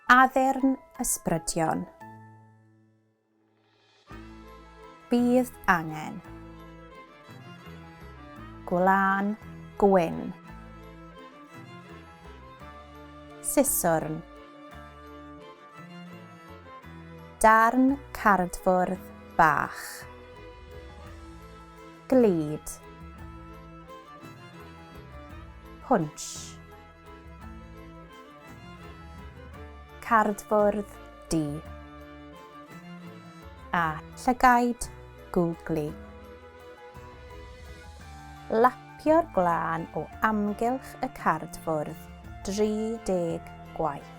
Addurn ysbrydion. Bydd angen. Gwlân gwyn. Siswrn. Darn cardfwrdd bach. Glud. Pwnsh. Cardfwrdd du. A llygaid googly. Lapio'r gwlân o amgylch y cardfwrdd 30 gwaith.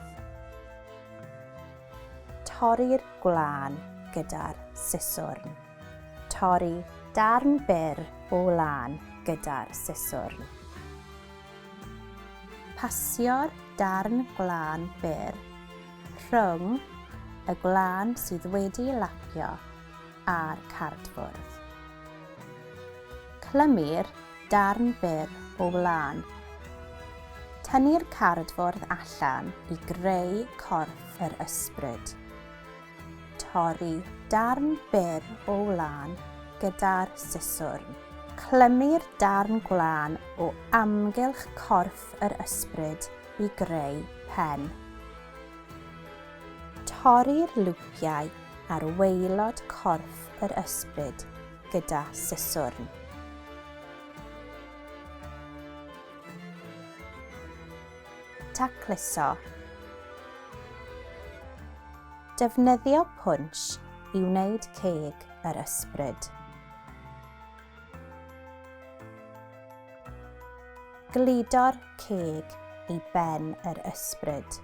Torri'r gwlân gyda'r siswrn. Torri darn byr o wlân gyda'r siswrn. Pasio'r darn gwlân byr rhwng y gwlân sydd wedi lapio a'r cardfwrdd. Clymu'r darn byr o wlân. Tynnu'r cardfwrdd allan i greu corff yr ysbryd. Torri darn byr o wlân gyda'r siswrn. Clymu'r darn gwlân o amgylch corff yr ysbryd i greu pen. Torri'r lwpiau ar waelod corff yr ysbryd gyda siswrn. Tacluso. Defnyddio pwnsh i wneud ceg yr ysbryd. Gludo'r ceg i ben yr ysbryd.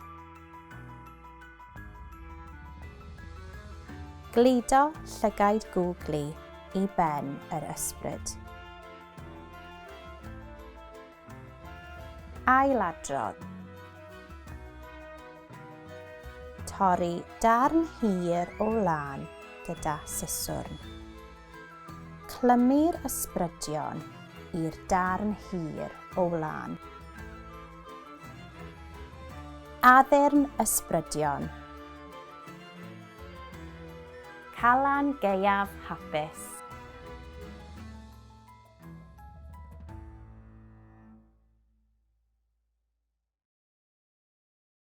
Gludo llygaid googly i ben yr ysbryd. Ailadrodd. Torri darn hir o wlân gyda siswrn. Clymu'r ysbrydion i'r darn hir o wlân. Addurn ysbrydion. Calan Gaeaf hapus!